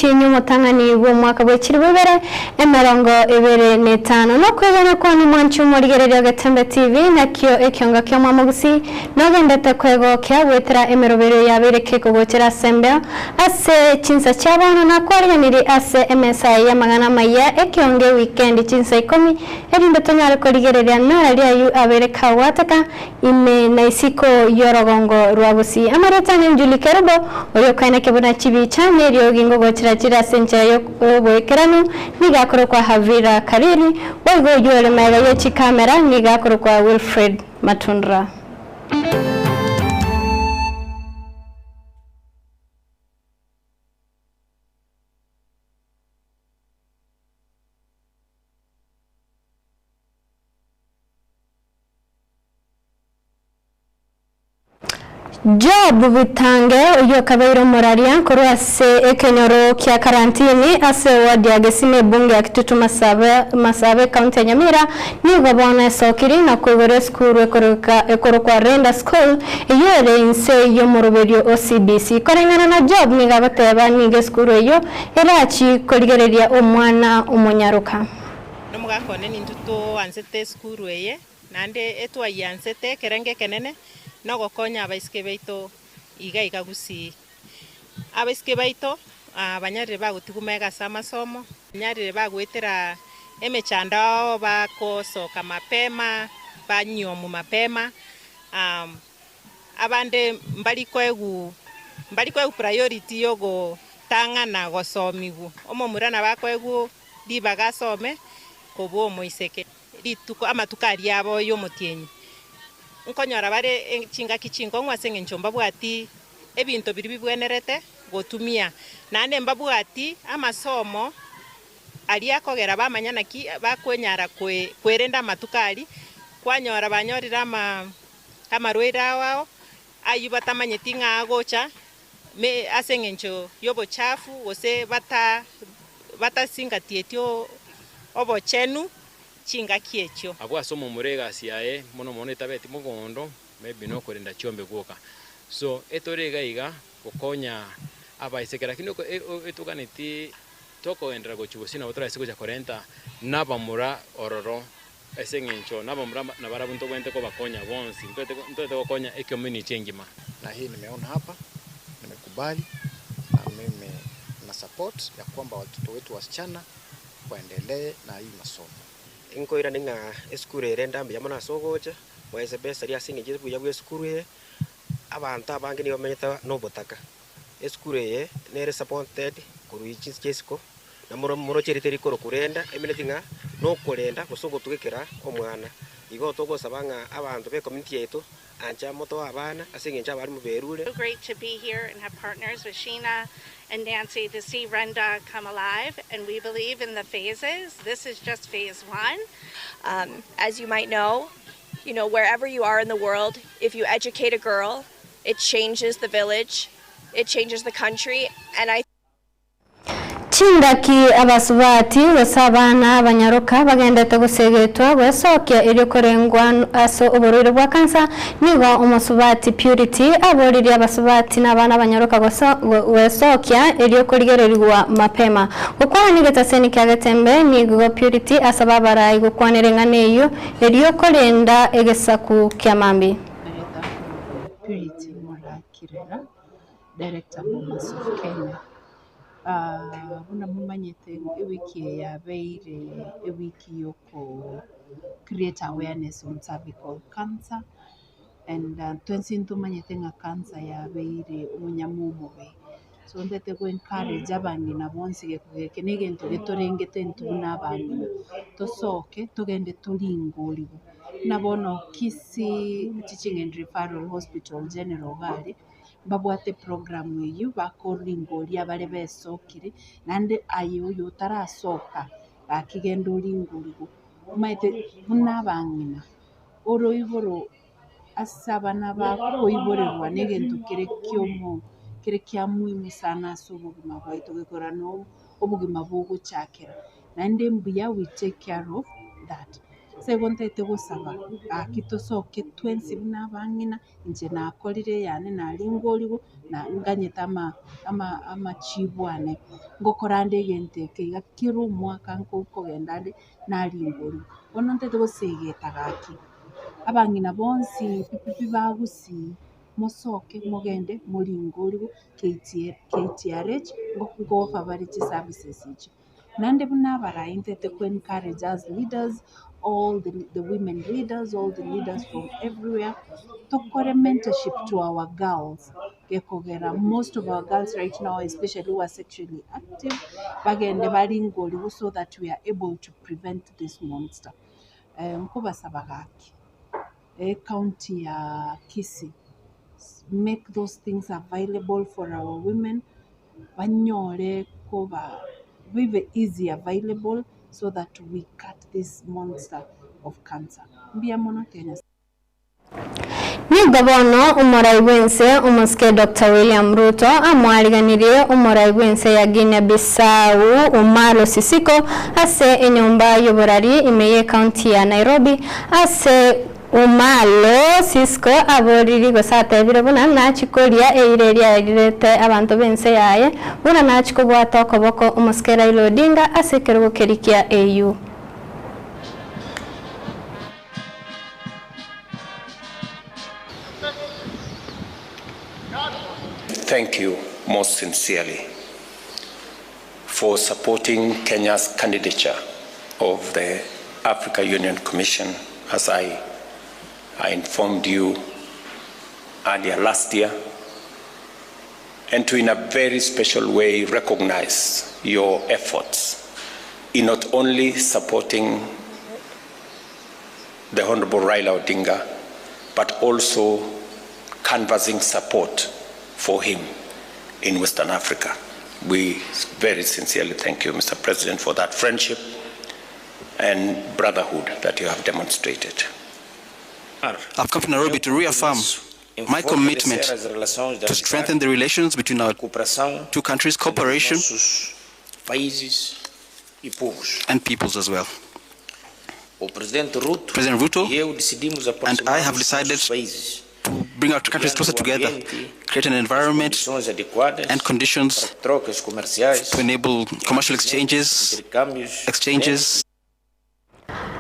Omotienyi omotang'ani bw'omwaka bwe chilifu ibere 25. Nokwegena kwane mwanche omorigereria o Getembe TV, nakio ekionga ki'omwamo gusii, nogendete kwegokia goetera emeroberio yabeire kekogochera ase embeo ase chinsa chia bono, nakwariganirie ase emesa eye y'amang'ana amayia ekionga ewikendi chinsa ikomi, erinde tonyare korigereria nara riayio abeire kagwateka ime na isiko y'orogongo rwa Gusii. Amarieta ane Julie Kerubo, oria okaeneke buna chibicha na eriogi ngogochera chire ase enchera y'oboikeranu, nigo akorokwa Havira Kariri, boigo oyio ore magega ye chikamera nigo akorokwa Wilfred Matundura. Job Bitange, oyio okabeire omoraria korwa ase ekenyoro kia Karantini ase eward ya Gesima ebunge ya Kitutu Masabe Masabe ekaunti ya Nyamira, nigo bono esokiri na koigora esukuru ekorokwa Renda School eyio ere inse y'omoroberio o CBC. Koreng'ana na Job nigo agoteba nigo esukuru eyio erachi korigereria omwana omonyaroka. Nomogaka one nintwe toansete esukuru eye, naende etwayiansete ekerengo ekenene nogokonya abaiseke baito iga iga gusii. Abaiseke baito banyarire bagotiguma iga ase amasomo, banyarire bagoetera emechando ao bagosoka mapema, banyiomu mapema, abande mbari koegwa mbari koegwa priority yogotang'ana gosomigwa. Omomura nabo akoegwa ribaga asome kobua omoiseke. Rituko amatuko aria abo y'omotienyi, nkonyora bare chingaki chinkong'u ase engencho mbabwati ebinto biria bibwenerete gotumia, naende mbabwati amasomo aria akogera bamanya naki bakwenyara kwerenda amatuko aria, kwanyora banyorire ama amarwaire ao ao, ayio batamanyeti ng'a agocha me ase engencho y'obochafu gose bata batasingatieti obochenu chingaki echio. Abwo ase omomura egasi yaye mono mono etabeti mogondo maybe nokorenda chiombe gwoka so etore iga iga gokonya abaiseke lakini etoganeti tokogenderera gochia bosio nabo toraise gocha korenta nabamura ororo ase eng'encho nabamura nabarabwo ntobwenerete kobakonya bonsi ntobwenerete gokonya ecommunity engima. Na hii nimeona hapa, nimekubali na mimi na support ya kwamba watoto wetu wasichana waendelee na hii masomo. Nkoirane ng'a esukuru ere ende mbuya mono ase ogocha, moese bursary ase eng'encho y'obuya bw'esukuru eye, abanto abange nigo bamenyete nobotaka. Esukuru eye nere supported korwa chinse chia isiko, na moro moroche erieta rikorokwa renda, emineti ng'a nokorenda gose ogotugekera omwana. Igo togosaba ng'a abanto be community yaito ancha motoe abana ase eng'encho abarimu berure. So great to be here and have partners with Sheena and Nancy to see Renda come alive and we believe in the phases. This is just phase one. Um, as you might know, you know, wherever you are in the world, if you educate a girl, it changes the village, it changes the country, and I. Chingaki abasubati, gose abana abanyaroka bagendete gosegetwa gwesokia erio korengwa ase oborwaire bwa kansa, nigo omosubati Purity aboririe abasubati na abana abanyaroka gwesokia erio korigererigwa mapema. Gokwana negetaseni kia Getembe, nigo Purity asaba abarai gokwanera eng'ana eyio erio korenda egesaku kia mambia. Naretha korokwa Purity Morakirera, Director Bomas of Kenya. Buna momanyete ewiki eye yabeire ewiki ya oko create awareness on cervical cancer and twensi ntomanyete ng'a cancer yabeire omonyama omobe. So ntete go encourage abang'ina bonsi geke na egento getorengete intwe buna abang'ina, tosoke togende toringorigwe. Buna bono Kisii Teaching and Referral Hospital General iga aria, mbabwate program eyio bakoringoria bare besokire, naende aye oyo otarasoka gaki genda oringorigwe. Omanyete buna abang'ina, oroiboro ase abana bakoiborerwa na egento kere kiomo kere kia muhimu sana ase obogima bwaito gekogera no obogima bogochakera, naende mbuya we take care of that. Ase igo ntaete gosaba gaki tosoke twensi buna abang'ina, inche nakorire eyane naringorigwe na nganyete ama ama amachibu ane. Ngokora ande egento eke iga kera omwaka nkogenda ande naringorigwe. Bono ntaete gosegeta gaki, abang'ina bonsi pi pi pi bagusii mosoke mogende moringorigwe KTRH nko offer bare chiservices echi. Naende buna abarai ntete ko encourage as leaders, all the the women leaders, all the leaders from everywhere, tokore mentorship to our girls, gekogera most of our girls right now especially who are sexually active, bagende baringorigwe so that we are able to prevent this monster. Nkobasaba gaki, ecounty ya Kisii, make those things available for our women. banyore koba bibe easy available so that we cut this monster of cancer. Mbuya mono Kenya. Nigo bono omorai bw'ense omosike Doctor William Ruto amwariganirie omorai bw'ense ya Guinea Bissau Umaro Sisiko ase enyomba y'oborari ime y'ecounty ya Nairobi ase Omalo Sisco aboriri gose atebire buna nachie koria eira eria arirete abanto b'ense yaye, buna nachie kobwata okoboko omosike Raila Odinga ase ekerogo keria kia AU. Thank you most sincerely for supporting Kenya's candidature of the Africa Union Commission as I, I informed you earlier last year, and to in a very special way recognize your efforts in not only supporting the Honorable Raila Odinga, but also canvassing support for him in Western Africa. We very sincerely thank you, Mr. President, for that friendship and brotherhood that you have demonstrated. I've come to Nairobi to reaffirm my commitment to strengthen the relations between our two countries, cooperation, and peoples as well. President Ruto and I have decided to bring our two countries closer together, create an environment and conditions to enable commercial exchanges, exchanges.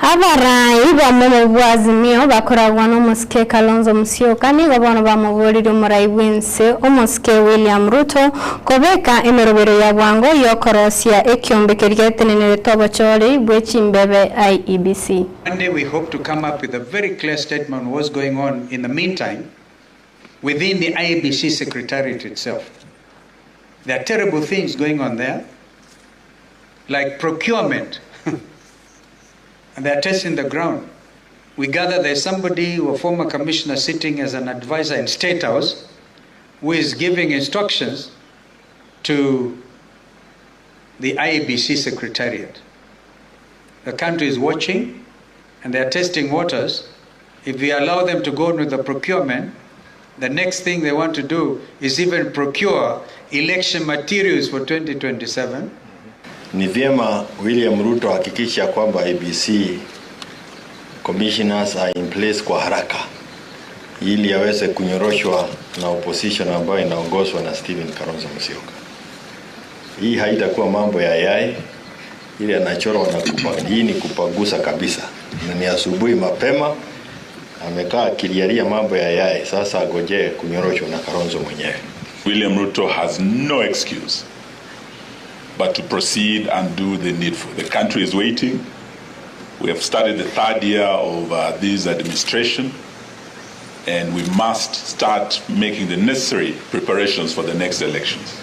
Abarai b'omomo bw'Azimio bakoragwa n'omosike Kalonzo Musyoka nigo bono bamoboririe omorai bw'ense omosike William Ruto kobeka emerobero ya bwango y'okorosia ekiombe keria getenenerete obochori bwe chimbebe IEBC. Monday we hope to come up with a very clear statement on what's going on in the meantime within the IEBC secretariat itself. There are terrible things going on there, like procurement. and they are testing the ground. We gather there's somebody, a former commissioner sitting as an advisor in State House, who is giving instructions to the IEBC secretariat. The country is watching and they are testing waters. If we allow them to go on with the procurement, the next thing they want to do is even procure election materials for 2027. Ni vyema William Ruto hakikisha kwamba IEBC commissioners are in place kwa haraka ili aweze kunyoroshwa na opposition ambayo inaongozwa na Stephen Kalonzo Musyoka. Hii haitakuwa mambo ya yai ile anachorwa na kupa, hii ni kupagusa kabisa, na ni asubuhi mapema amekaa akilialia mambo ya yai. Sasa agojee kunyoroshwa na Kalonzo mwenyewe. William Ruto has no excuse but to proceed and do the needful. The country is waiting. We have started the third year of this administration, and we must start making the necessary preparations for the next elections.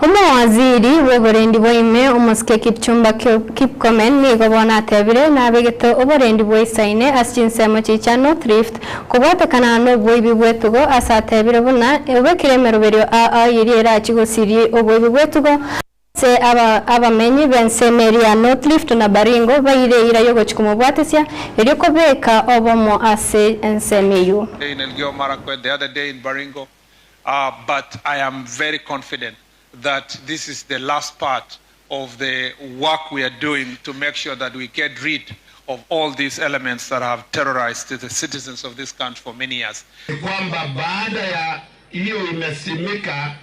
Omowaziri bw'oborendi bwa ime omosike Kipchumba Kipkomen nigo bono atebire nabegete oborendi bwaisaine ase chinsemo chicha North Rift kobwatekana noboibi bw'etugo ase atebire buna obekire emeroberio ao eria erachi gosiria oboibi bw'etugo ase abamenyi b'ensemo eria ya North Rift na Baringo baire eira yogochi komobwatesia erio kobeka obomo ase ensemo eyio. In Elgeyo Marakwet, the other day in Baringo, uh, but I am very confident that this is the last part of the work we are doing to make sure that we get rid of all these elements that have terrorized the citizens of this country for many years. Ni kwamba baada ya hiyo imesimika,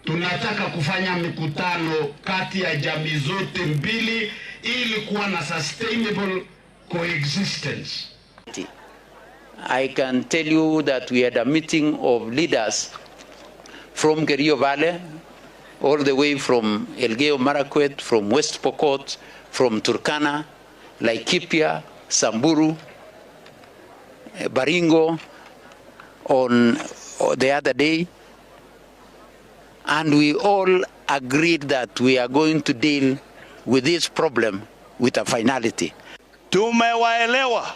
tunataka kufanya mikutano kati ya jamii zote mbili ili kuwa na sustainable coexistence. I can tell you that we had a meeting of leaders from Kerio Valley, all the way from Elgeyo Marakwet, from West Pokot, from Turkana, Laikipia, Samburu, Baringo, on the other day. And we all agreed that we are going to deal with this problem with a finality. Tumewaelewa.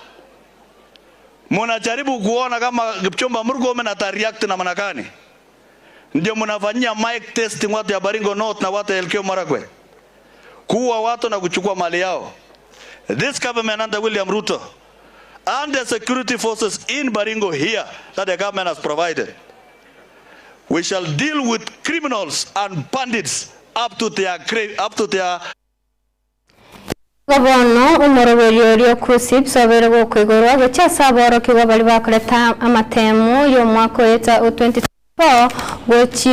Munajaribu kuona kama Kipchumba Murkomen atareact namna gani. Ndio mnafanyia mic testing watu ya Baringo North na watu ya Elgeyo Marakwet. Kuua watu na kuchukua mali yao. This government under William Ruto and the security forces in Baringo here that the government has provided, we shall deal with criminals and bandits up to their grave, up to their Igo bono omoroberio oria o KUCCPS obeire gokoigorwa gochia ase aborokigwa baria bakorete amatemu y'omwaka oeta o 2024 gochi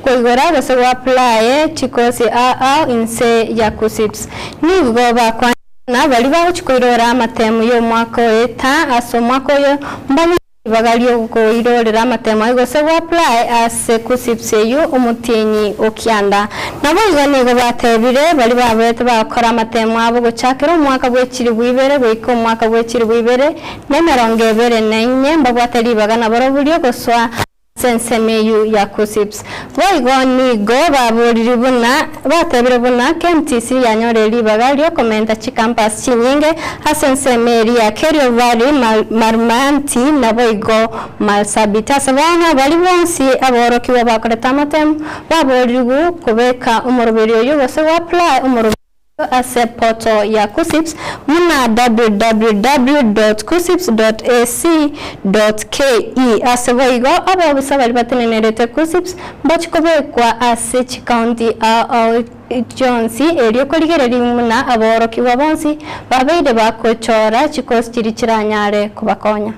koigora gose goapply chikosi ao ao inse ya KUCCPS. Nigo bakwanire buna baria bagochi koirora amatemu y'omwaka oeta ase omwaka oyo mbanyare Ribaga ri'okoirorera amatemo aye gose goapply ase KUCCPS eyio omotienyi o kianda. Naboigo nigo batebire baria babete bagokora amatemo abo gochakera omwaka bwe chilifu ibere goika omwaka bwe chilifu ibere na emerongo ebere na inye mbabwate ribaga nabarobwo riogosoa ase ensemo eyio ya KUCCPS. Boigo nigo baboriri buna batebire buna KMTC yanyorire ribaga riokomenta chicampus chinyinge ase ensemo eria ya Kerio Valley, Marimanti naboigo Marsabit. Ase bono baria bonsi aborokigwa bakorete amatemu baborirwe kobeka omoroberi oyio gose goapply omoroberi ase portal ya KUCCPS buna www.kuccps.ac.ke. Ase boigo, abaobisa baria batenenerete KUCCPS mbachi kobekwa ase chikaunti ao ao chionsi erio korigereria buna aborokigwa bonsi babeire bagochora chikosi chiria chiranyare kobakonya.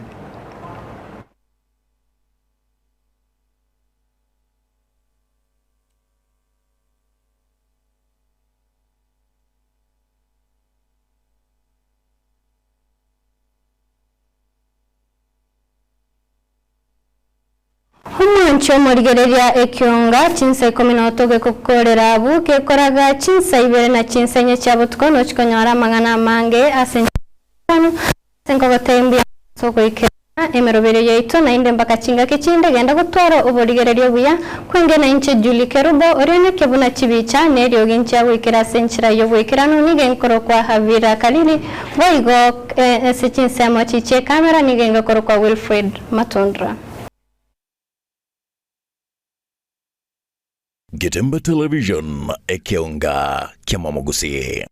Omwancho omorigereria ekionga chinsa ikomi noto gekokorera abwo gekoraga chinsa ibere na chinsa inye chia botuko nochikonyora amang'ana amange ase enchera y'oboikeranu ase nkogotebia mbuya ase ogoikerana emeroberio yaito naende mpaka chingaki chinde genda gotwara oborigereria obuya kwengena inche Julie Kerubo orioneke buna chibicha na eriogi nchia goikera ase enchera y'oboikeranu nigo enkorokwa Havira Kalili boigo ase chinsemo chichie ekamera nigo engekorokwa Wilfred Matundra. Getembe Television, ekeonga kiamamogusii.